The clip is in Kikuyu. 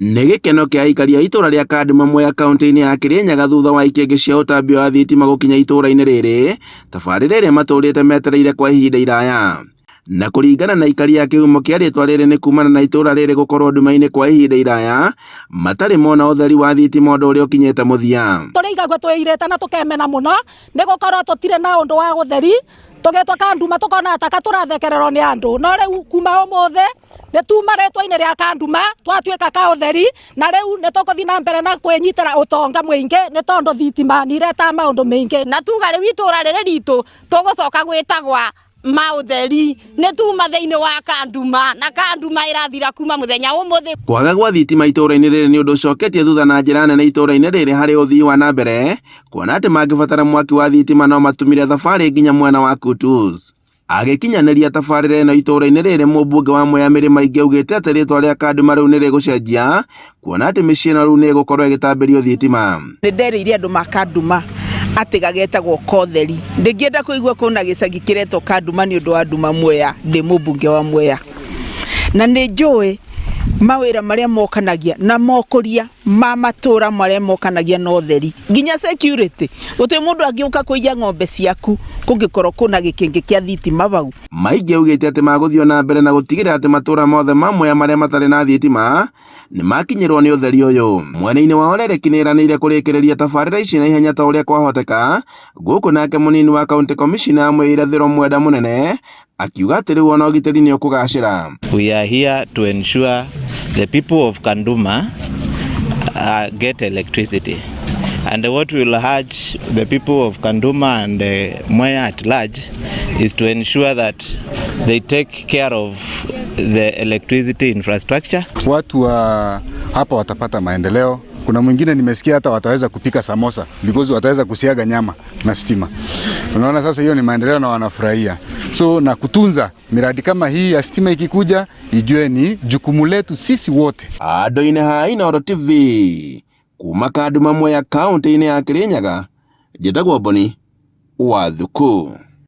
Nĩ gĩkeno kĩa aikari a itũra rĩa Kanduma Mwea kaunti-inĩ ya Kirinyaga thutha wa ikĩngĩ cia ũtambia wa thitima gũkinya itũra-inĩ rĩrĩ, tabarĩra ĩrĩa matũrĩte metereire kwa ihinda iraya. Na kũringana na aikari a kĩhumo kĩa rĩtwa rĩrĩ nĩ kumana na itũra rĩrĩ gũkorwo nduma-inĩ kwa ihinda iraya, matarĩ mona ũtheri wa thitima ũndũ ũrĩa ũkinyĩte mũthia. Tũrĩigagua twĩirĩte na tũkemena mũno nĩ gũkorwo tũtirĩ na ũndũ wa gũtheri, tũgĩtwa Kanduma tũkona taka tũrathekererwo nĩ andũ, no rĩu kuma ũmũthĩ nĩ tuma rĩtwa-inĩ rĩa Kanduma twatuĩka ka ũtheri, na rĩu nĩ tũkũthiĩ na mbere na kwĩnyitĩra ũtonga mũingĩ nĩ tondũ thitima nĩ iretaga maũndũ maingĩ. Na tuga rĩu itũra rĩrĩ ritũ tũgũcoka gwĩtagwa ma ũtheri nĩ tuma thĩinĩ wa Kanduma, na Kanduma ĩrathira kuma mũthenya ũmũthĩ. Kwaga gwa thitima itũra-inĩ rĩrĩ nĩ ũndũ ũcoketie thutha na njĩra nene itũra-inĩ rĩrĩ harĩ ũthii wa na mbere, kuona atĩ mangĩbatara mwaki wa thitima no matumire thabarĩ nginya mwena wa Kutus. Agĩkinyanĩria tabarĩra ĩno itũra-inĩ rĩrĩ, mũmbunge wa Mwea Mĩrĩ Maingĩ augĩte atĩ rĩtwa rĩa Kanduma rĩu nĩ rĩgũcenjia, kuona atĩ mĩciĩ ĩno rĩu nĩ ĩgũkorwo ĩgĩtambĩrio thitima. Nĩ nderĩire andũ ma Kanduma atĩ gagetagwo Kotheri. Ndĩngĩenda kũigua kwĩna gĩcagi kĩretwo Kanduma nĩ ũndũ wa nduma Mwea, ndĩ mũmbunge wa Mwea. Na nĩ njũĩ mawĩra marĩa mokanagia na mokũria ma matũra marĩa mokanagia na ũtheri nginya security. Gũtirĩ mũndũ angĩũka kũiya ng'ombe ciaku kũngĩkorwo kwĩna gĩkĩngĩ kĩa thitima hau. Maingĩ augĩte atĩ magũthiĩ o na mbere na gũtigĩrĩra atĩ matũra mothe ma Mwea marĩa matarĩ na thitima nĩ makinyĩrwo nĩ ũtheri ũyũ. Mwena-inĩ wa Orereki nĩ ĩranĩire kũrĩkĩrĩria tabarĩra ici na ihenya ta ũrĩa kwahoteka, gũkũ nake mũnini wa county commissioner ya Mwea Irathĩro Mwenda Mũnene akiuga atĩ rĩu ona ũgitĩri nĩ ũkũgacĩra. We are here to ensure the people of Kanduma get electricity. And what we will urge the people of Kanduma and Mwea at large is to ensure that they take care of the electricity infrastructure. Watu wa hapa watapata maendeleo. Kuna mwingine nimesikia hata wataweza kupika samosa because wataweza kusiaga nyama na stima. Unaona sasa, hiyo ni maendeleo na wanafurahia. So na kutunza miradi kama hii ya stima ikikuja, ijue ni jukumu letu sisi wote. Andũ-inĩ ha Inooro TV kuma Kanduma Mwea kaunti-inĩ ya Kirinyaga, njĩtagwo Boni wa Thuku.